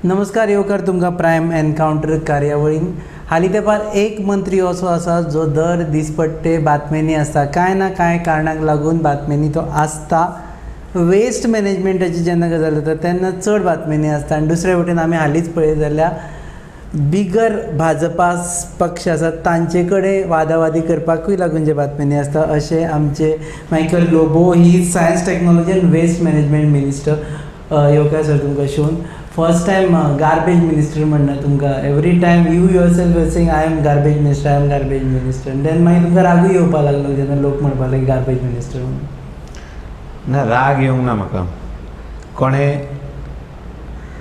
नमस्कार, येवकार तुमकां प्रायम एनकावंटर कार्यावळीन. हालीं तेंपार एक मंत्री असो आसा जो दर दिसपट्टे बातम्यांनी आसता. कांय ना कांय कारणाक लागून बातम्यांनी तो आसता. वेस्ट मॅनेजमेंटाची जेन्ना गजाल जाता तेन्ना चड बातम्यांनी आसता. आनी दुसरे वटेन आमी हालींच पळयत जाल्यार बिगर भाजपा पक्ष आसा तांचे कडेन वादावादी करपाकूय लागून जे बातम्यांनी आसता अशे आमचे Michael Lobo. He Science, Technology and Waste Management Minister. येवकार सर तुमकां shown. First time garbage minister म्हणना तुमकां. Every time you yourself saying, "I am garbage minister, I am garbage minister." Then मागीर तुमकां रागूय येवपाक लागलो जेन्ना लोक म्हणपाक लागले गार्बेज मिनिस्टर म्हणून. ना, राग येवंक ना म्हाका. कोणें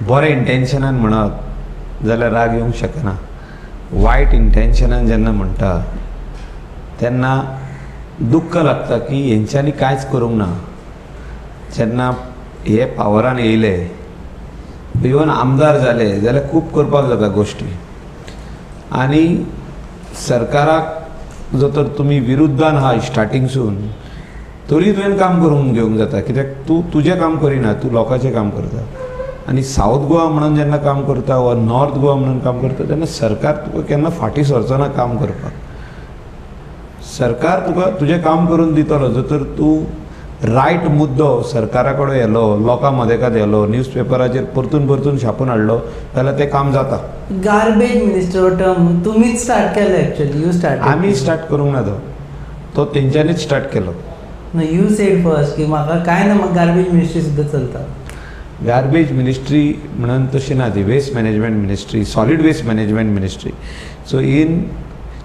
बरें इंटेन्शनान म्हणत जाल्यार राग येवंक शकना. वायट इंटेन्शनान जेन्ना म्हणटा तेन्ना दुख्ख लागता की हेंच्यांनी कांयच करूंक ना. जेन्ना हे पावरान येयले, इवन आमदार जाले जाल्यार खूब करपाक जाता गोश्टी. आनी सरकाराक जर तर तुमी विरुद्धान आहा स्टार्टिंगसून तरी तुवें काम करूंक घेवंक जाता, कित्याक तूं तुजें काम करिना, तूं लोकांचें काम करता. आनी सावथ गोवा म्हणून जेन्ना काम करता वा नॉर्थ गोवा म्हणून काम करता तेन्ना सरकार तुका केन्ना फाटीं सरचो ना काम करपाक. सरकार तुका तुजें काम करून दितलो जर तर तूं रायट मुद्दो सरकारा कडेन व्हेलो, लोकां मदेकात व्हेलो, न्यूज पेपराचेर परतून परतून छापून हाडलो जाल्यार तें काम जाता. गार्बेज मिनिस्टर टर्म तुमीच स्टार्ट केलें, एक्चुअली you start. आमी स्टार्ट करूंक ना तो, तो तेंच्यांनीच स्टार्ट केलो. You said first की म्हाका कांय ना, म्हाका गार्बेज मिनिस्ट्री सुद्दां चलता. गार्बेज मिनिस्ट्री म्हणून तशी ना ती. Waste management ministry, solid waste management ministry. So in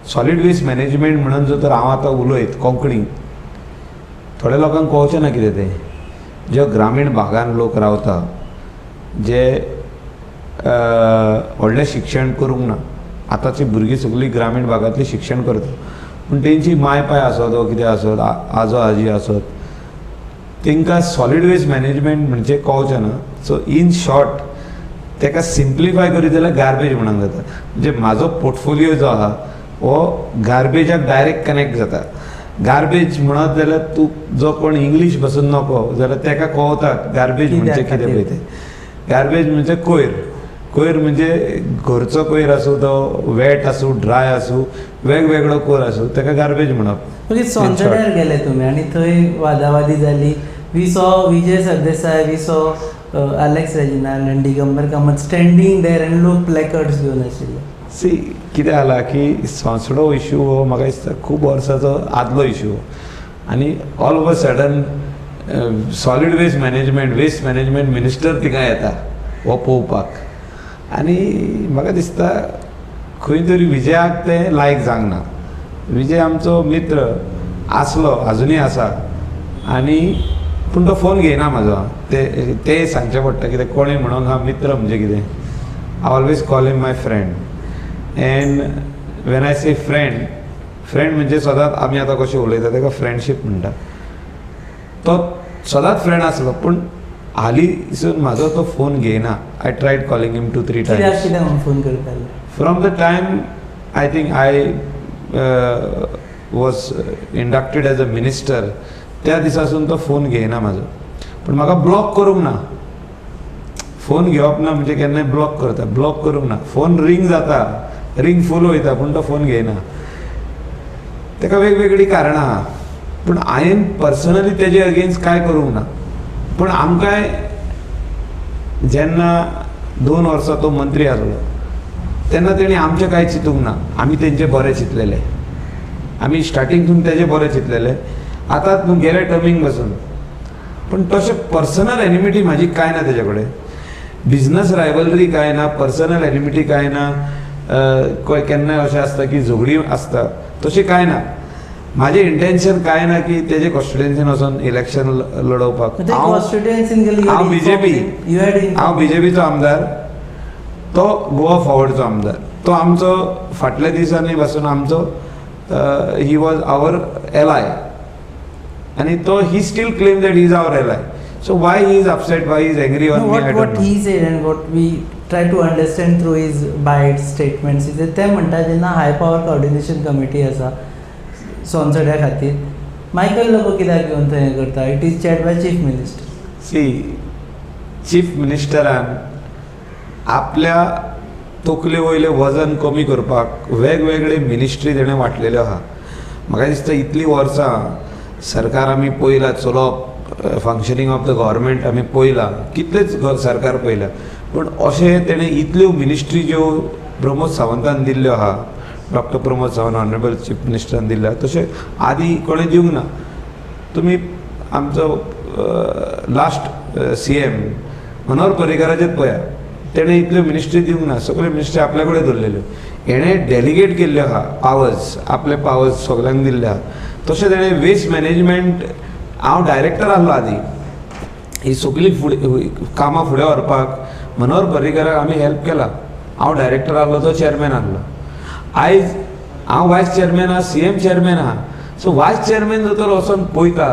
solid waste management म्हणून जर तर हांव आतां उलयत कोंकणी, थोड्या लोकांक कळचें ना कितें तें. जे ग्रामीण भागान लोक रावता, जे व्हडलें शिक्षण करूंक ना, आतांची भुरगीं सगळीं ग्रामीण भागांतलीं शिक्षण करता, पूण तेंची माय पाय आसत वा कितें आसत, आजो आजी आसत, तांकां सॉलीड वेस्ट मॅनेजमेंट म्हणजे कळचें ना. सो इन शॉर्ट ताका सिम्प्लिफाय करीत जाल्यार गार्बेज म्हणूंक जाता. म्हणजे म्हाजो पोर्टफोलियो जो आहा हो गार्बेजाक डायरेक्ट कनेक्ट जाता. गार्बेज म्हणत जाल्यार तूं जो कोण इंग्लीश बसून नको जाल्यार ताका कळता गार्बेज म्हणजे कित्याक कितें पळय खातीर? तें. गार्बेज म्हणजे कोयर. कोयर म्हणजे घरचो कोयर आसूं, तो वेट आसूं, ड्राय आसूं, वेगवेगळो कोयर आसूं, ताका गार्बेज म्हणप. मागीर सोनसड्यार गेले तुमी आनी थंय वादावादी जाली. We saw Vijay Sardesai, we saw Alex Reginald and Digambar Kamat standing there आनी लोक प्लेकर्ड्स घेवन आशिल्ले. सी, कितें जाला की सोंसडो इशू हो म्हाका दिसता खूब वर्साचो आदलो इशू आनी all of a sudden solid waste management, waste management minister थिंगा येता हो पळोवपाक. आनी म्हाका दिसता खंय तरी विजयाक तें लायक जावंक ना. विजय आमचो मित्र आसलो, आजुनूय आसा. आनी पूण तो फोन घेयना म्हाजो. ते ते सांगचें पडटा कित्याक कोणें म्हणूंक हा मित्र म्हणजे कितें. I always call him my friend, and when I say friend, friend म्हणजे सदांच आमी आतां कशें उलयता ताका फ्रेंडशीप म्हणटा. तो सदांच फ्रेंड आसलो, पूण हालींसून म्हाजो तो फोन घेयना. I tried calling him two three कित्याक? times. कितें म्हणून फोन करताले? From the time I think I was inducted as a minister, त्या दिसासून तो फोन घेयना म्हाजो. पूण म्हाका ब्लॉक करूंक ना. फोन घेवप ना म्हणजे केन्नाय ब्लॉक करता. ब्लॉक करूंक ना. फोन रिंग जाता, रिंग फूल वयता, पूण तो फोन घेयना. ताका वेगवेगळीं कारणां आहा, पूण हांवें पर्सनली तेजे अगेन्स्ट कांय करूंक ना. पूण आमकांय जेन्ना 2 वर्सां तो मंत्री आसलो तेन्ना तेणी आमचें कांय चिंतूंक ना. आमी तेंचे बरें चिंतलेले. आमी स्टार्टिंगसून तेजें बरें चिंतलेले, आतां न्हू, गेले टर्मींग पासून. पूण तशें पर्सनल एनिमिटी म्हाजी कांय ना तेजे कडेन. बिजनस रायवलरी कांय ना, पर्सनल एनिमिटी कांय ना. केन्नाय अशें आसता की झगडीं आसता, तशें कांय ना. म्हाजें इंटेन्शन कांय ना की तेजे कॉन्स्टिट्युएन्सीन वचोन इलेक्शन लडोवपाक. हांव कॉन्स्टिट्युएन्सीन गेले. हांव बीजेपी. You had हांव बीजेपीचो आमदार, तो गोवा फॉवर्डचो आमदार. तो आमचो फाटल्या दिसांनी पासून आमचो, he was our ally आनी तो he still claim that he is our ally. So why he is upset, why is angry on No, me, what I what don't he said and what we try to understand through his bite statements is that ते म्हणटा जेन्ना high power coordination committee आसा सोनसड्या खातीर, Michael Lobo कित्याक येवन थंय हें करता? It is chaired by Chief Minister. C, chief मिनिस्टरान आपल्या तकले वयलें वजन कमी करपाक वेगवेगळे मिनिस्ट्री तेणें वांटलेल्यो आहा. म्हाका दिसता इतलीं वर्सां सरकार आमी पळयलां चलोवप, फंक्शनींग ऑफ the government आमी पळयलां, कितलेच सरकार पळयलां, पूण अशें तेणें इतल्यो मिनिस्ट्री ज्यो प्रमोद सावंतान दिल्ल्यो आहा, doctor Pramod Sawant honourable chief मिनिस्टरान दिल्ल्यो आहा, तशें आदी कोणें दिवंक ना. तुमी आमचो लास्ट सीएम मनोहर पर्रीकाराचेर पळया, तेणें इतल्यो मिनिस्ट्री दिवंक ना, सगळ्यो मिनिस्ट्री आपल्या कडेन दवरलेल्यो. हेणें डेलिगेट केल्ल्यो आहा पावर्स, आपले पावर्स सगल्यांक दिल्ले आहा. तशें तेणें वेस्ट मॅनेजमेंट, हांव डायरेक्टर आहलो आदी, ही सगळीं फुडें कामां फुडें व्हरपाक मनोहर पर्रीकाराक आमी हेल्प केला. हांव डायरेक्टर आहलो, तो चेअरमॅन आहलो. आयज हांव वायस चेअरमॅन आहा, सीएम चेअरमॅन आहा. सो वायस चेअरमॅन जर तर वचोन पळयता.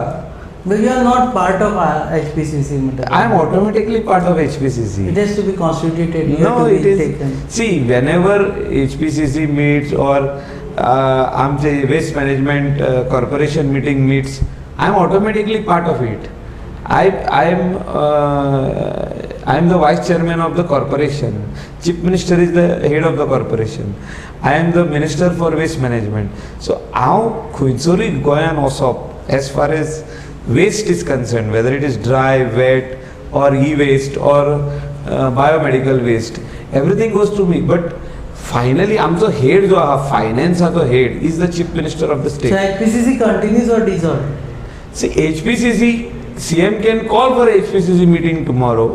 But you are not part of HPCC म्हणटा. I am automatically part of HPCC. It has to be constituted. You No, have to it be is. taken. See, whenever HPCC meets or आमचे waste management corporation meeting meets, I am automatically part of it. I am the vice chairman of the corporation. Chief Minister is the head of the corporation. I am the minister for waste management. So हांव खंयसरूय गोंयान वचप, as far as waste is concerned, whether it is dry, wet or e-waste or biomedical waste, everything goes to me. But finally आमचो head जो आहा, फायनान्साचो head is the chief minister of the So state. HPCC continues or dissolve? See, HPCC, CM can call for HPCC meeting tomorrow.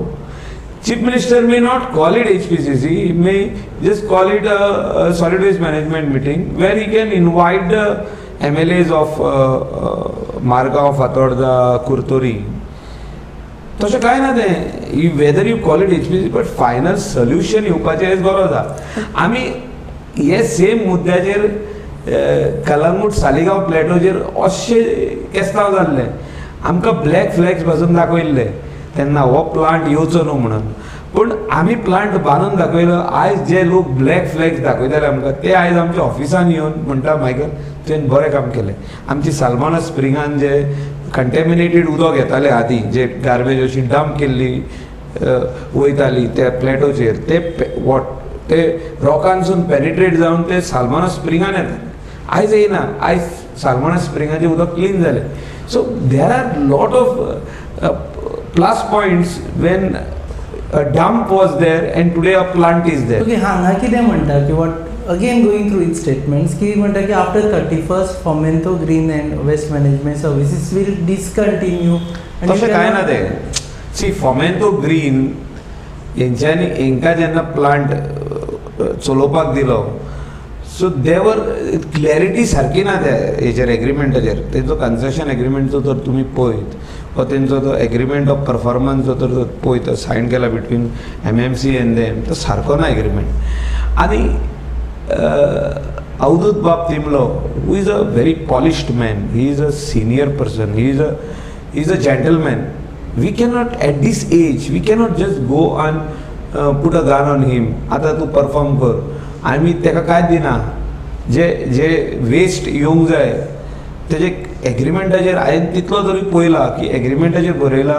Chief Minister may not call it HPCC, he may just call it a solid waste management meeting where he can invite the MLAs of Margao, Fatorda, Curtorim. तशें कांय ना तें, whether you call it HPC, but final solution येवपाचें हेच गरज आहा. आमी हे सेम मुद्द्याचेर कलंगूट सालिगांव प्लॅटोचेर अशें केस्तांव जाल्लें, आमकां ब्लॅक फ्लॅग्स पासून दाखयल्ले तेन्ना हो प्लांट येवचो न्हू म्हणून, पूण आमी प्लांट बांदून दाखयलो. आयज जे लोक ब्लॅक फ्लॅग्स दाखयताले आमकां, ते आयज आमच्या ऑफिसान येवन म्हणटा, मायकल, तुवें बरें काम केलें. आमची सालमाना स्प्रिंगान जे कंटेमिनेटेड उदक येतालें आदीं, जे गार्बेज अशी डंप केल्ली वयताली त्या प्लॅटोचेर, ते वॉट ते रॉकांसून पेनिट्रेट जावन ते सालमाना स्प्रिंगान येता. आयज येयना, आयज सालमाना स्प्रिंगाचें उदक क्लीन जालें. So there are lot of plus points when a dump was there and today a plant is there. Okay, हांगा कितें म्हणटा की, what again going through it statements, की म्हणटा की after 31st Fomento Green and Waste Management Services will discontinue. तशें कांय ना तें. सी, फोमेंतो ग्रीन हेंच्यांनी हेंकां जेन्ना प्लांट चलोवपाक दिलो, सो देवर क्लॅरिटी सारकी ना त्या हेचेर, एग्रीमेंटाचेर. तेंचो कन्सेशन एग्रीमेंटचो जर तुमी पळयत वा तेंचो तो एग्रीमेंट ऑफ परफॉर्मन्स जो तर पळयत, सायन केला between MMC and them, तो सारको ना एग्रीमेंट. आनी अवधूत बाब तिमलो, who is a very polished man, he is a senior person, he is a gentleman. We cannot at this age, we cannot just go and put a gun on him, आतां तूं perform कर. आमी ताका कांय दिना. जे जे waste येवंक जाय तेजे एग्रीमेंटाचेर हांवें तितलो तरी पळयला की एग्रीमेंटाचेर बरयला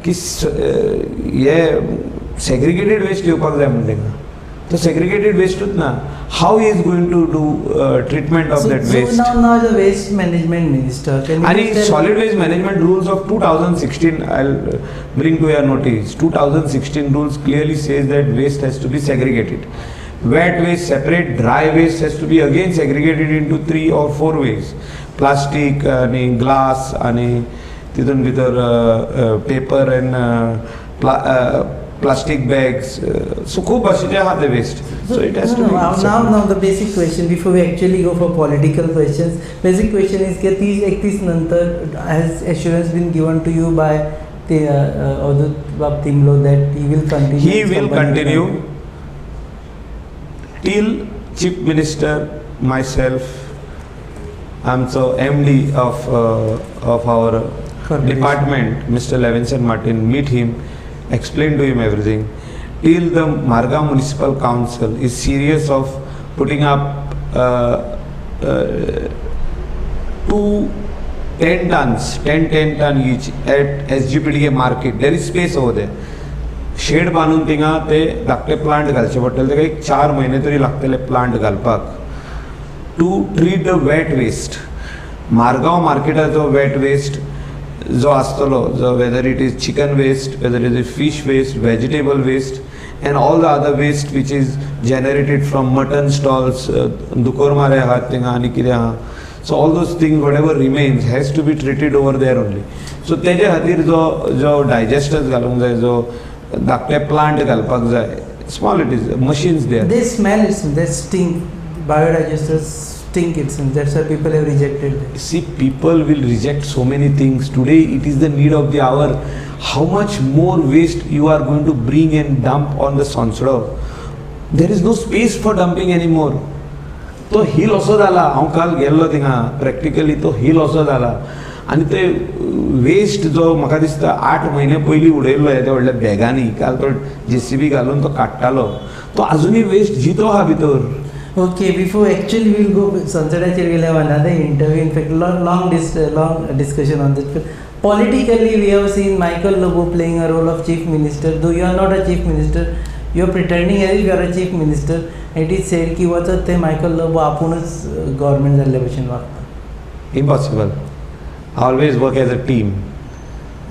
की हे सेग्रिगेटेड वेस्ट येवपाक जाय म्हण. तांकां तो सेग्रिगेटेड वेस्टूच ना. How is going to do treatment of So, that so waste? now the waste management minister, can you आणि just tell- solid waste management rules of 2016, I bring to your notice, 2016 rules clearly says that waste has to be segregated. Wet waste separate, dry waste has to be again segregated into three or four ways, plastic आणि glass आणि तितून भितर paper and plastic bags. So खूब भाशेचे आहा ते waste. So it has No, to no, now the basic question before we actually go for political questions, basic question is की 30-31 नंतर has assurance been given to you by the Avadhut Bab Timlo that he will continue He his will company? Continue till Chief Minister, myself, आमचो MD of our Corporation. Department, Mr. Levinson Martin, meet him, explain to him everything. Till the Margao Municipal Council is serious of putting up two 10 tons, 10 10 ton each at SGPDA market. There is space over there. Shed बांदून थिंगा ते धाकटे plant घालचे पडटले. ताका एक 4 म्हयने तरी लागतले प्लांट घालपाक to treat the wet waste. Margao मार्केटाचो wet waste जो आसतलो, जो whether it is chicken waste, whether it is fish waste, vegetable waste and all the other waste which is generated from mutton stalls, दुकोरमारे आहात थिंगा आनी कितें आहा, so all those things, whatever remains, has to be treated over there only. So तेजे खातीर जो जो डायजेस्टर्स घालूंक जाय, जो धाकटे प्लांट घालपाक जाय, small it is machines there. They smell it, they stink. Biodigesters stink it seems. That's why people have rejected them. See, people will reject so many things. Today, it is the need of the hour. How much more waste you are going to bring and dump on the Sonsodo? There is no space for dumping anymore. तो hill असो जाला, हांव काल गेल्लो थिंगा practically, तो hill असो जाला आनी ते वेस्ट जो म्हाका दिसता 8 म्हयने पयलीं उडयल्लो येद्या व्हडल्या बॅगांनी, काल तो जेसीबी घालून तो काडटालो, तो आजुनूय वेस्ट जितो आहा भितर. Okay, before actually we'll go Sonsodaचेर we'll have another interview. In fact, long discussion on this. But politically, we have seen Michael Lobo playing a role of chief minister. Though you are not a chief minister, you are pretending as if you are a chief minister. It is said की वचत ते Michael Lobo आपूणच government जाल्ले भशेन वागता. Impossible. I always work as a team.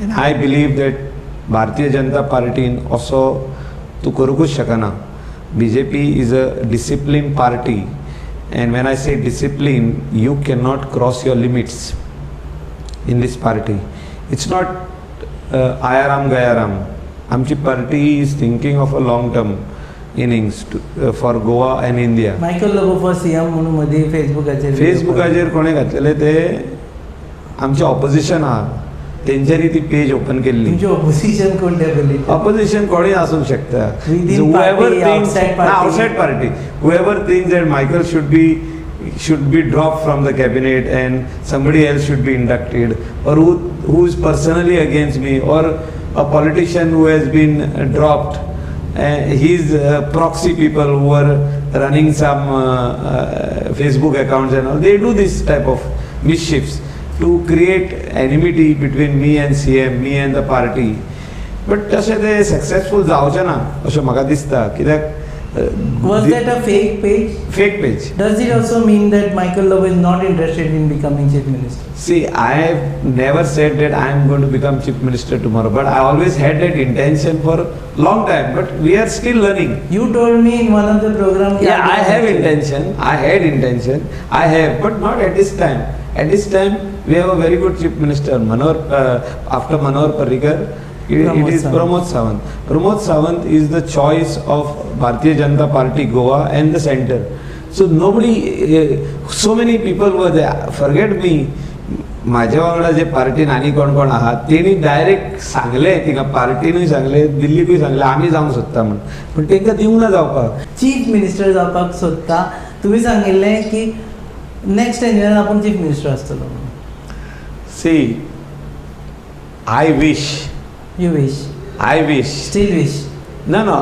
And I believe that Bharatiya Janata पार्टीन असो तूं करूंकूच शकना. BJP is a discipline party, and when I say discipline, you cannot cross your limits in this party. It's not आया राम गया राम. आमची party is thinking of a long term innings for Goa and India. Michael Lobo for CM म्हणून मदीं फेसबुकाचेर. फेसबुकाचेर कोणें घातलेलें ते आमचें ऑपोजिशन आहा, तेंच्यांनी ती पेज ओपन केल्ली. तुमचे ऑपोजिशन कोण त्या पयलीं? ऑपोजिशन कोणूय आसूंक शकता. Within party, outside party. Outside party, whoever thinks that Michael should be dropped from the cabinet and somebody else should be inducted, or who is personally against me, or a politician who has been dropped, his proxy people who are running some Facebook accounts and all, they do this type of mischiefs to create enmity between me and CM, me and the party. But तशें ते successful जावचें ना अशें म्हाका दिसता, कित्याक Was that a fake page? Fake page. Does it also mean that Michael Lobo is not interested in becoming chief minister? See, I have never said that I am going to become chief minister tomorrow, but I always had that intention for long time. But we are still learning. You told me in one of the program. Yeah, I have intention. I had intention. I have, but not at this time. At this time, we have a very good chief minister, Manohar. After Manohar Parrikar, it Pramod is Sawant. Pramod Sawant. Pramod Sawant is the choice of Bharatiya Janata Party Goa and the center. So nobody, so many people were there. Forget me. म्हाज्या वांगडा जे पार्टीन आनी कोण कोण आहा, तेणी direct सांगलें थिंगा, पार्टीनूय सांगलें, दिल्लीकूय सांगलें, आमी जावंक सोदता म्हूण, पूण तांकां दिवंक ना जावपाक. चीफ मिनिस्टर जावपाक सोदता, तुमी सांगिल्लें की नेक्स्ट 10 इयरान आपूण चीफ मिनिस्टर आसतलो म्हणून. See, I wish. You wish. I wish. Still wish. No,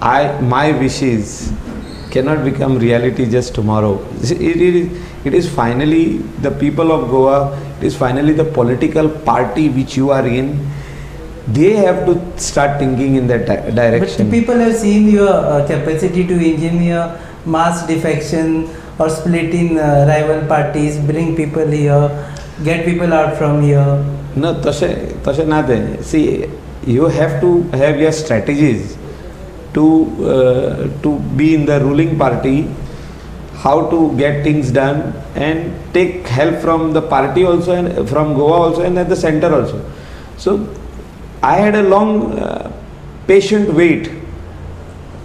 I my wishes cannot become reality just tomorrow. It is finally the people of Goa, it is finally the political party which you are in. They have to start thinking in that direction. But people have seen your capacity to engineer mass defection or split in rival parties, bring people here, get people out from here. No, तशें तशें ना तें. See, you have to have your strategies to be in the ruling party, how to get things done and take help from the party also and from Goa also and at the center also. So I had a long patient wait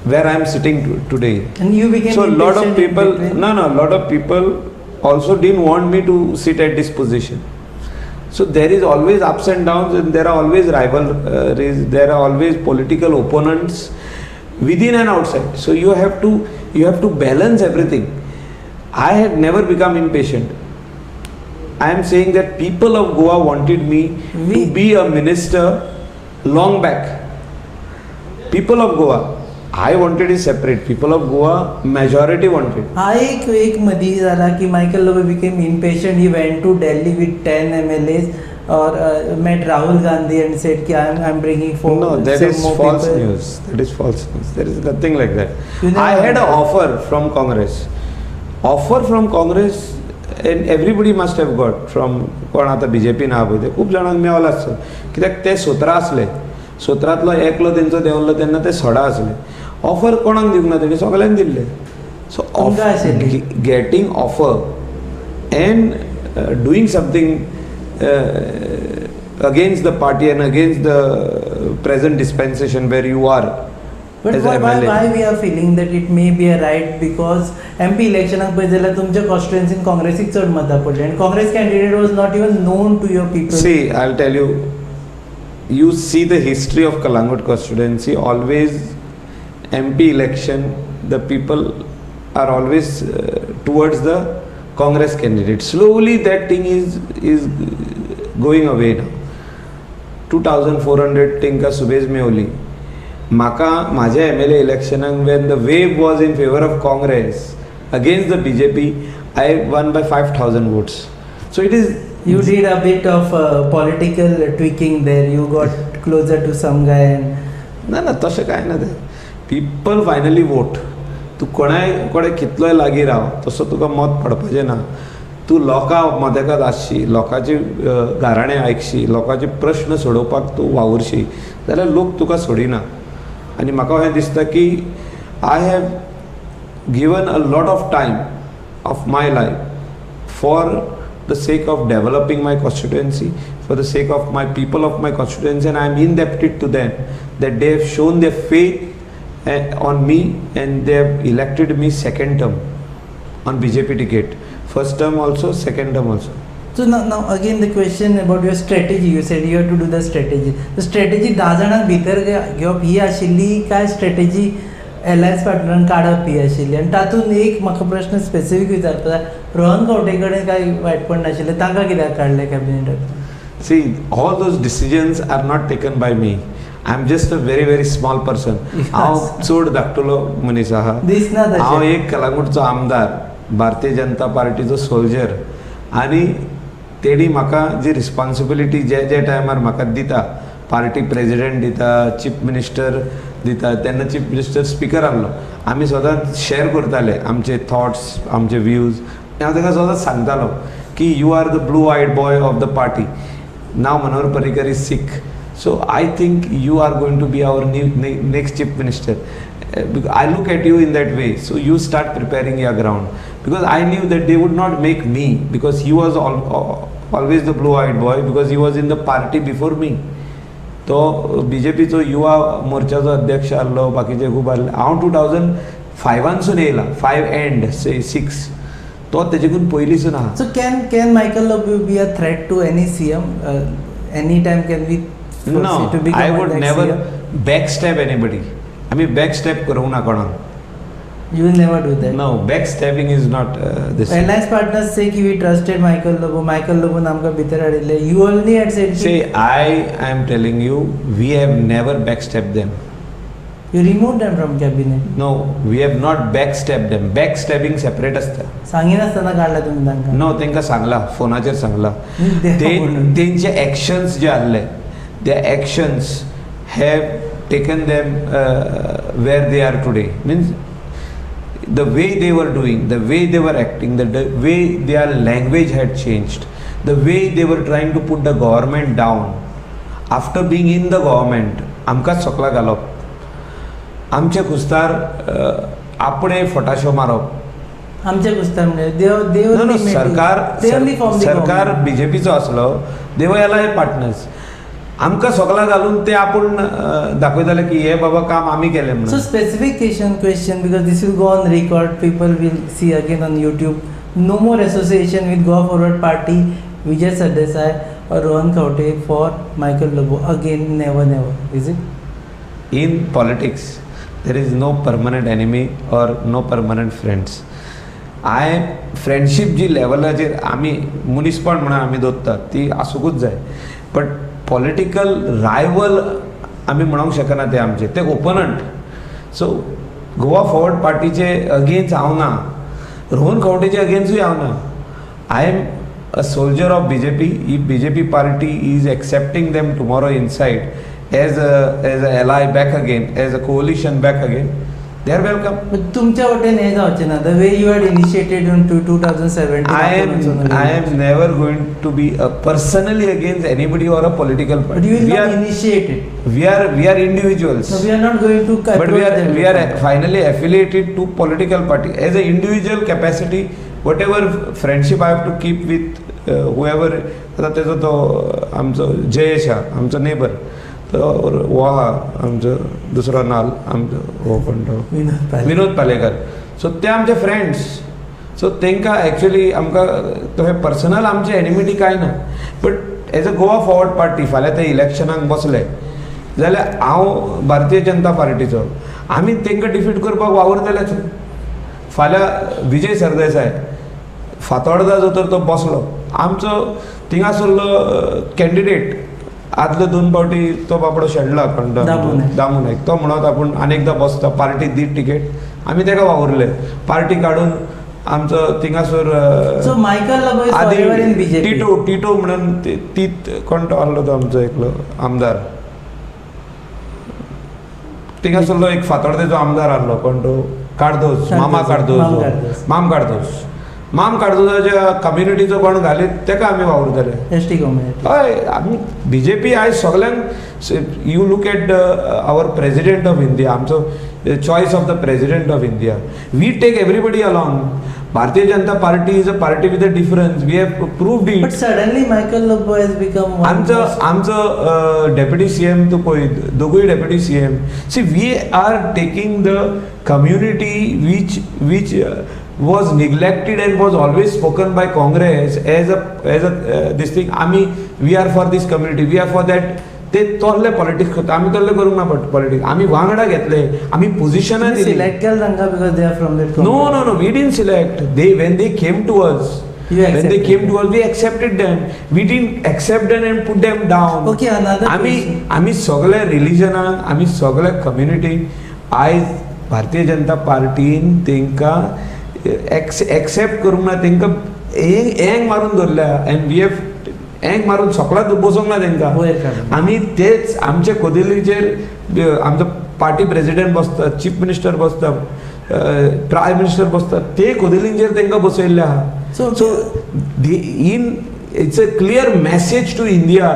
where I am sitting today. And you became So a lot of impatient in people, between? No, a lot of people also didn't want me to sit at this position. So there is always ups and downs, and there are always rivalries, there are always political opponents within and outside. So you have to balance everything. I had never become impatient. I am saying that people of Goa wanted me to be a minister long back. People of Goa. I wanted is separate. People of Goa, majority wanted. हा एक एक मदीं जाला की Michael Lobo became impatient, he went to Delhi with 10 MLAs. or met Rahul Gandhi and said ki I am bringing four No, that some is more false people. news. That is false news. There is nothing like that. You never I had an heard. Offer from Congress. Offer from Congress and everybody must have got from कोण आतां बीजेपीन आहा पळय ते खूब जाणांक मेवला आसतलो, कित्याक ते 17 आसले, 17तलो एकलो तेंचो देंवलो तेन्ना ते 16 आसले. ऑफर कोणाक दिवंक ना तेणी, सगल्यांक दिल्ले. सो तुमकां आशिल्ली? Getting offer and doing something against the party and against the present dispensation where you are But as why, a why, MLA. Why we are feeling that it may be a right? Because MP इलेक्शनाक पळयत जाल्यार तुमच्या कॉन्स्टिट्युएन्सीन काँग्रेसीक चड मतां पडली आनी Congress candidate was not even known to your people. See, I'll tell you, you see the history of Kalangut constituency, always MP election, the people are always towards the Congress candidate. Slowly that thing is going away now. 2400 तांकां सुबेज मेवली. म्हाका म्हाज्या MLA इलेक्शनाक, when the wave was in favour of Congress against the BJP, I won by 5000 votes. So it is You did a bit of political tweaking there. You got closer to some guy and ना ना, तशें कांय ना तें. People finally vote. तूं कोणाय कडेन कितलोय लागीं राव, तसो तुका मत पडपाचें ना. तूं लोकां मदेकात आसशी, लोकांची गाराणें आयकशी, लोकांचे प्रश्न सोडोवपाक तूं वावुरशी जाल्यार लोक तुका सोडिना. आनी म्हाका अशें दिसता की I have given a lot of time of my life for the sake of developing my constituency, for the sake of my people of my constituency, and I am indebted to them that they have shown their faith on me and they have elected me second term on BJP ticket. First term also, second term also. So now again the question about your strategy. You said you have to do the strategy. The strategy 10 जाणांक भितर घेवप ही आशिल्ली काय strategy alliance पार्टनरान काडप ही आशिल्ली? आनी तातूंत एक म्हाका प्रश्न स्पेसिफीक विचारता जाय, रोहन खंवटे कडेन काय वायटपण नाशिल्लें, तांकां कित्याक काडलें कॅबिनेटाक? See, all those decisions are not taken by me. I am just a very, very small person. हांव चड धाकटुलो मनीस आहा. दिसना तशें. हांव एक कलांगूटचो आमदार, भारतीय जनता पार्टीचो सोल्जर, आनी तेणी म्हाका जी रिस्पॉन्सिबिलिटी जे जे टायमार म्हाका दिता, पार्टी प्रेजिडेंट दिता, चीफ मिनिस्टर दिता, तेन्ना चीफ मिनिस्टर स्पिकर आहलो, आमी सदांच शेअर करताले आमचे थॉट्स, आमचे व्यूज. हांव ताका सदांच सांगतालो की you are the blue eyed boy of the party. Now Manohar Parrikar is sick, so I think you are going to be our new next chief minister. I look at you in that way, so you start preparing your ground, because I knew that they would not make me, because he was always the blue eyed boy, because he was in the party before me. तो बीजेपीचो युवा मोर्चाचो अध्यक्ष आहलो, बाकीचे खूब आहले. हांव 2005 सून येयला, फायव एंड से सिक्स, तो तेजेकून पयलींसून आहा. So can Michael Lobo be a threat to any CM? Any time can we No, to become I a would next never CM? backstab anybody. आमी backstab करूंक ना कोणाक. You will never do that. No, backstabbing is not this. Alliance partners say की we trusted Michael Lobo. Michael Lobo आमकां भितर हाडिल्ले. You only had said See, I am telling you, we have never backstabbed them. You removed them from cabinet. No, we have not backstabbed them. Backstabbing separate आसता. सांगिनासतना काडला तुमी तांकां? No, तांकां सांगला, फोनाचेर सांगला. देवा ते म्हणून. तेंचे एक्शन्स जे आहले, ते actions have taken them where they are today. Means the way they were doing, the way they were acting, the way their language had changed, the way they were trying to put the government down after being in the government, आमकांच सकला घालप, आमचे खुस्तार आपणे फटाशो मारप. आमचे कुस्तार म्हणजे देव देव नो नो, सरकार फॉर्म सरकार बीजेपीचो आसलो, they were allied partners. आमकां सगळा घालून ते आपूण दाखयताले की हे बाबा काम आमी केलें So म्हणून. Specific question, because this will go on record, people will see again on YouTube. No more association with Goa Forward Party, Vijay Sardesai or Rohan Khaute for Michael Lobo. Again, never, never. Is it? In politics there is no permanent enemy or no permanent friends. I friendship जी लेवलाचेर आमी मनीसपण म्हणून आमी दवरतात ती आसूंकूच जाय, but political rival आमी म्हणूंक शकना ते आमचे, ते ओपनंट. सो गोवा फॉरवर्ड पार्टीचे अगेन्स्ट हांव ना, रोहन खंवटेचे अगेन्स्टूय हांव ना. I am a soldier of BJP. If BJP party is accepting them tomorrow inside as a ally back again, as a coalition back again, they are welcome. But तुमच्या वटेन हें जावचें ना, the way you had initiated in 2017. I am never going to be personally against anybody or a political But party. You will We not are initiate it. We are individuals. So we are not going to But we are approach we them. Are finally affiliated to political party. As a individual capacity, whatever friendship I have to keep with whoever. आता तेजो तो आमचो जयेश आहा, आमचो neighbour, तो हो आहा आमचो दुसरो नाल आमचो हो कोण तो? विनोद पालेकर. विनोद पालेकर. सो ते आमचे फ्रेंड्स. सो तांकां एक्चुअली आमकां तशें पर्सनल आमचे एनिमिटी कांय ना, but as a Goa Forward Party फाल्यां ते इलेक्शनाक बसले जाल्यार हांव भारतीय जनता पार्टीचो, आमी तांकां डिफीट करपाक वावुरतलेच. फाल्यां विजय सरदेसाय फातोर्डा जो तर तो बसलो, आमचो थिंगासरलो कॅन्डिडेट आदले दोन फावटी तो बाबडो शेणला कोण तो? दामू नायक. दामू नायक. तो म्हणत आपूण आनी एकदां बसता, पार्टी दीत तिकेट. आमी ताका वावुरले पार्टी काडून आमचो थिंगासर So Michael Lobo is forever in BJP. Tito Tito म्हणून तीत कोण तो आहलो तो आमचो एकलो आमदार थिंगासरलो, एक फातोर्डेचो आमदार आहलो, कोण तो, कार्दोज, मामा. कार्दोज, माम कार्दोज. कार्दोज. माम कार्दोज. माम कार्दोजाच्या कम्युनिटीचो कोण घालीत ताका आमी वावुरतले. ST community. हय, आमी बीजेपी आयज सगल्यांक. You look at our President of India, आमचो choice of the President of India, we take everybody along. Bharatiya Janata Party is a party with a difference. We have proved But it. Suddenly Michael Lobo has become one आमचो आमचो deputy C M तूं पळय, दोगूय deputy CM. See, we are taking the community which was neglected and was always spoken by Congress as a this thing. आमी we are for this community, we are for that. ते तोहले politics करता, आमी तोहले करूंक ना politics. आमी वांगडा घेतले, आमी पोझिशनां दिली. सिलेक्ट केलं तांकां because they are from that. No, no, no. We didn't select. They When they came to us, You when they accepted came them. To us, we accepted them. We didn't accept them and put them down. Okay, another आमी question. आमी सगळे रिलिजनाक, आमी सगळे कम्युनिटीक आयज भारतीय जनता पार्टीन तांकां accept करूंक ना. तांकां एंग मारून धरल्या एंड we have एंग मारून सकला बसोवंक ना तांकां. वयर काडून. आमी तेच आमचे कदेलीचेर आमचो पार्टी प्रेसिडेंट बसता, चीफ मिनिस्टर बसता, प्रायम मिनिस्टर बसता, ते कदेलींचेर तांकां बसयल्ले आहा. So the in it's a clear message to India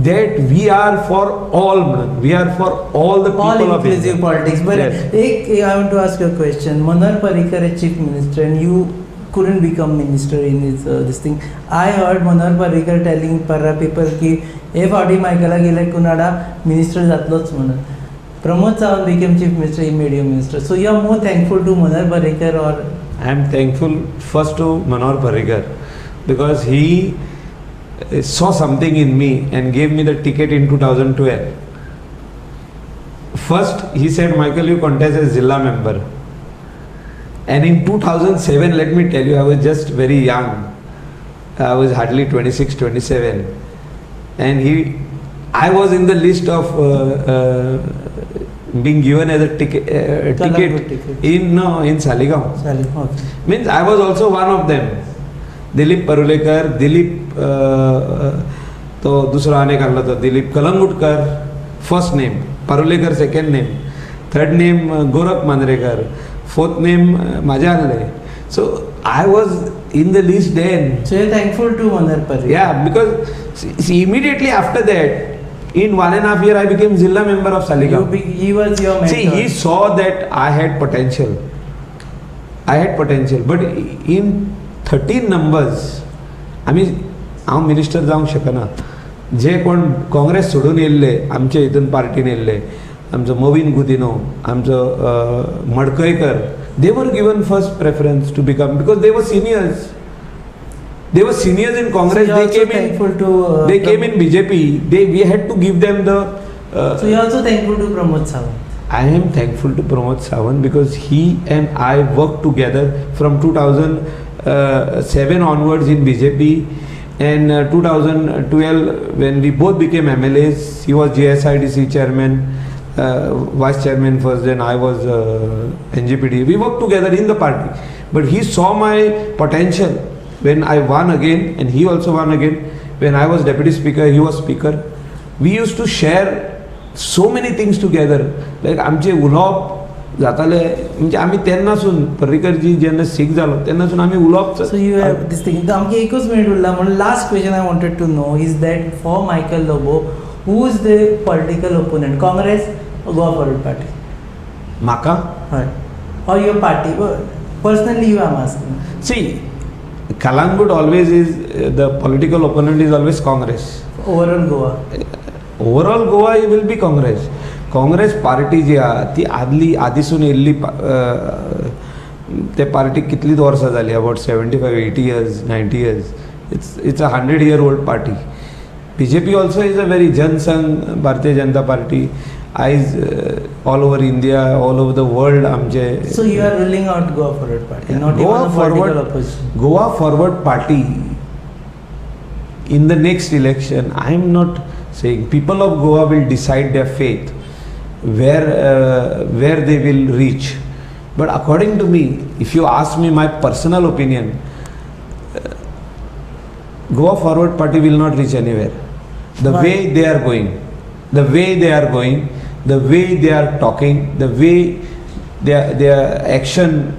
that we are for all म्हणून, we are for all the all people of inclusive politics. But Yes. एक, I want to ask you a question. Manohar Parrikar is chief minister and you couldn't become minister in his this thing. I heard Manohar Parrikar telling Parra people की हे फावटी मायकलाक elect करून हाडा, minister जातलोच म्हणून. Pramod Sawant became chief minister, he made you minister. So you are more thankful to Manohar Parrikar or I am thankful first to Manohar Parrikar because he saw something in me and gave me the ticket in 2012. First, he said, "Michael, you contest as Zilla member." And in 2007, let me tell you, I was just very young. I was hardly 26, 27. And I was in the list of being given as a ticket, Calangute ticket ticket. In, no, in Saligao. Sorry, okay. Means I was also one of them. Dilip Parulekar, Dilip तो दुसरो आनी एक आहलो तो Dilip Calangutkar first name, Parulekar second name, third name Gorakh Mandrekar, fourth name म्हाजें आहलें. So I was in the list then. So you're thankful to Manohar Parrikar. Yeah, because see, immediately after that, in 1.5 year, I became Zilla member of Saligao. He was your mentor. See, he saw that I had potential. I had potential, but in 13 numbers, आमी हांव minister जावंक शकना. जे कोण काँग्रेस सोडून येयल्ले, आमचे हितून पार्टीन येयल्ले, आमचो मोविन गुदिनो, आमचो Madkaikar, they were given first preference to become because they were seniors. They were seniors in Congress. So you're they also came in thankful to they came in BJP. They We had to give them the So you're also thankful to Pramod Sawant. I am thankful to Pramod Sawant because he and I worked together from 2007 onwards in BJP, and 2012 when we both became MLAs, he was GSIDC chairman, vice chairman first, then I was NGPD. We worked together in the party, but he saw my potential. When I won again and he also won again, when I was deputy speaker, he was speaker, we used to share so many things together. Like आमचे उलोवप जाताले, म्हणजे आमी तेन्नासून पर्रीकरजी जेन्ना सीक जालो तेन्नासून आमी उलोवप. So you have this thing. आमकां एकूच मिनीट उरला म्हणून last question I wanted to know is that for Michael Lobo, who is the political opponent, Congress, Goa Forward Party? म्हाका? हय, or your party personally you am asking. See, Calangute always is the political opponent is always Congress. Overall Goa. Overall Goa will be Congress. Congress party जी आहा ती आदली आदीसून येयल्ली, ते पार्टीक कितलींच वर्सां जालीं, about 75, 80 years, 90 years. It's a 100 year old party. BJP also is a very Jan Sangh, Bharatiya Janata party आयज all over India, all over the world आमचे. So you are ruling out Goa Forward Party, not Goa even Forward political opposition? Goa Forward Party in the next election, I am not saying, people of Goa will decide their fate, where they will reach. But according to me, if you ask me my personal opinion, Goa Forward Party will not reach anywhere. The Why? Way they are going, the way they are going, the way they are talking, the way their action,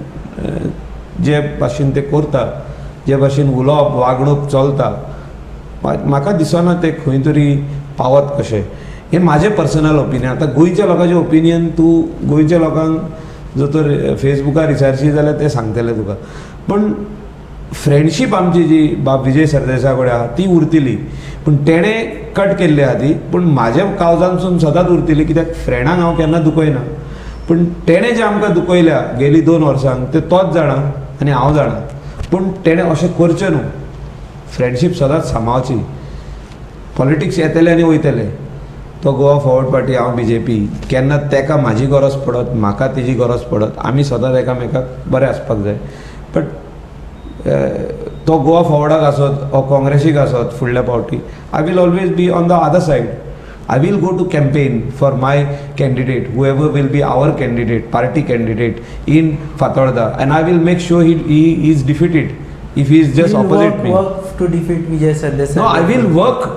जे भाशेन ते करता, जे भाशेन उलोवप वागणूक चलता, म्हाका दिसना ते खंय तरी पावत कशें. हें म्हाजें पर्सनल ओपिनियन. आतां गोंयच्या लोकांचें ओपिनियन, तूं गोंयच्या लोकांक जर तर फेसबुकार विचारशी जाल्यार ते सांगतले तुका. पूण फ्रेंडशीप आमची जी बाब विजय सरदेसाय कडेन आहा ती उरतली. पूण तेणें कट केल्ली आहा ती, पूण म्हाज्या काळजांतसून सदांच उरतली, कित्याक फ्रेंडांक हांव केन्ना दुखयना. पूण तेणें जें आमकां दुखयल्या गेली 2 वर्सांक, ते तोच जाणा आनी हांव जाणा. पूण तेणें अशें करचें न्हू. फ्रेंडशीप सदांच सांबाळची. पॉलिटिक्स येतले आनी वयतले. तो गोवा फॉरवर्ड पार्टी, हांव बीजेपी. केन्ना तेका म्हाजी गरज पडत, म्हाका तेजी गरज पडत, आमी सदांच एकामेकाक बरें आसपाक जाय. बट तो गोवा फॉरवर्डाक आसत वो काँग्रेसीक आसत फुडल्या फावटी, I will always be on the other side. I will go to campaign for my candidate, whoever will be our candidate, party candidate in Fatorda, and I will make sure he is defeated if he is just You will opposite work, me. Work to defeat Vijay Sardesai. No, I will work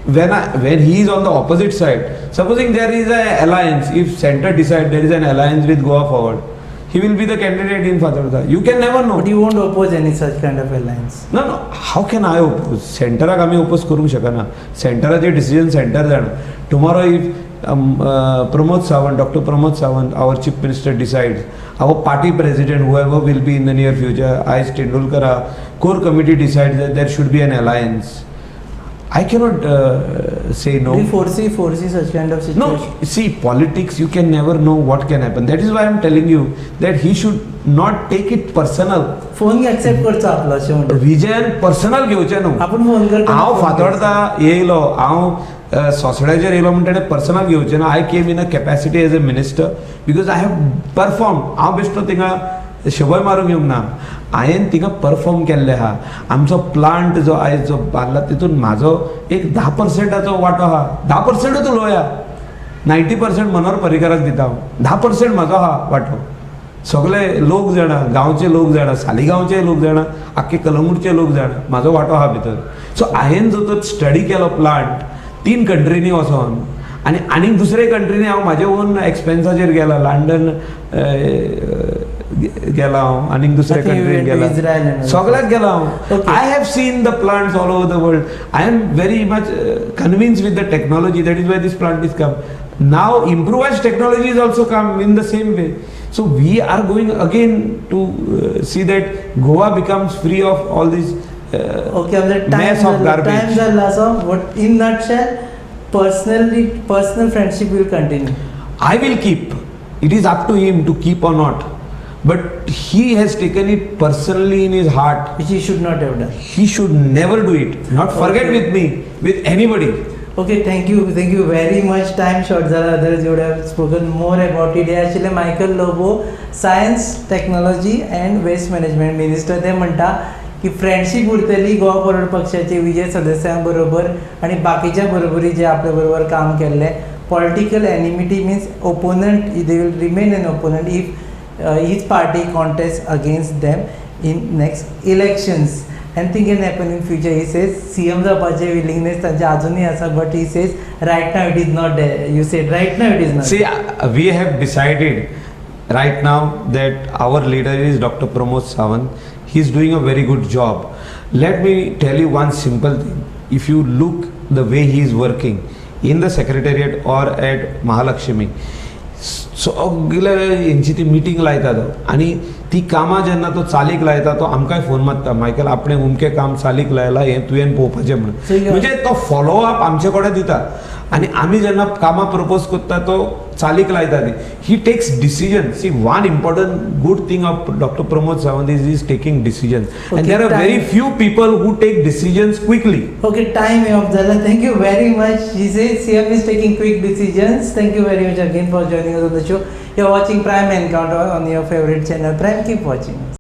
when he is on the opposite side. Supposing there is an alliance, if center decide there is an alliance with Goa Forward, he will be the candidate in Fatorda. You can never know. But you won't oppose any such kind of alliance. No. How can I oppose? सेंटराक आमी oppose करूंक शकना. सेंटराचे decision centre जाणा. Tomorrow if Pramod Sawant, Doctor Pramod Sawant, our chief minister, decides, our party president, whoever will be in the near future, आयज Tendulkar, core committee decides that there should be an alliance, I cannot say no. Do you foresee such kind of situation? No, see, politics, you can never know what can happen. That is why I am telling you that he should not take it personal. Phone accept करचो आपलो अशें म्हणटा. विजयान personal घेवचें न्हू. आपूण phone करता. हांव फातोर्डा येयलो, हांव सोसड्याचेर येयलो म्हण तेणें पर्सनल घेवचें ना. I came in a capacity as a minister because I have perform. हांव बेश्टो थिंगा शबय मारूंक येवंक ना. हांवें थिंगा परफॉर्म केल्लें आहा. आमचो प्लांट जो आयज जो बांदला तितून म्हाजो एक 10 पर्संटाचो वांटो आहा. 10 पर्संटूच उलोवया, 90% मनोहर पर्रीकराक दिता हांव, 10% म्हाजो आहा वांटो. सगळे लोक जाणा, गांवचे लोक जाणा, सालिगांवचे लोक जाणा, आख्खे कलंगूटचे लोक जाणा म्हाजो वांटो आहा भितर. सो हांवें जो तो स्टडी केलो प्लांट तीन कंट्रीनी वचोन आनी आनीक दुसरे कंट्रीनी हांव म्हाजे ओन एक्सपेन्साचेर गेला, लंडन गेला हांव, आनीक दुसऱ्या I think you कंट्रीन went to गेला. Israel and all. सगळ्याक गेला हांव. Okay. I have seen the plants all over the world. I am very much convinced with the technology. That is why this plant is come. Now improvised technology is also come in the same way. So we are going again to see that Goa becomes free of all these okay, आमचो mess of time garbage. Time जाल्लो आसा. But in nutshell, personally, personal friendship will continue. I will keep. It is up to him to keep or not. But he has taken it personally in his heart. Which he should not have done. He should never do it. Not forget Okay. with me, with anybody. Okay, thank you, thank you very much. Time short जाला, otherwise you would have spoken more about it. हे आशिल्ले Michael Lobo, Science, Technology and Waste Management Minister. ते म्हणटा की friendship उरतली Goa forward पक्षाचे विजय सरदेसायां बरोबर आनी बाकीच्या बरोबरी जे आपल्या बरोबर काम केल्लें. Political enmity means opponent, they will remain an opponent if his party contest against them in next elections. Anything can happen in future, he says. CM जावपाचे विलिंगनेस तांचे अजुनूय आसा, but he says right now it is not. You said right now it is not. See, we have decided right now that our leader is Dr. Pramod Sawant. He is doing a very good job. Let me tell you one simple thing. If you look the way he is working in the secretariat or at Mahalakshmi, सगळे हेंची ती meeting लायता तो आनी ती कामां जेन्ना तो चालीक लायता, तो आमकांय फोन मारता, मायकल, आपणें उमकें काम चालीक लायलां, हें तुवें पळोवपाचें म्हणून. So you- म्हणजे तो फॉलोअप आमचे कडेन दिता आनी आमी जेन्ना कामां प्रपोज करता, तो चालीक लायता ती. He takes decision. See, one important good thing of Doctor Pramod Sawant is taking decision, and there are very few people who take decisions quickly. Okay, time off जाला. Thank you very much. He says CM is taking quick decisions. Thank you very much again for joining us on the show. You're watching Prime Encounter on your favorite channel, Prime. Keep watching us.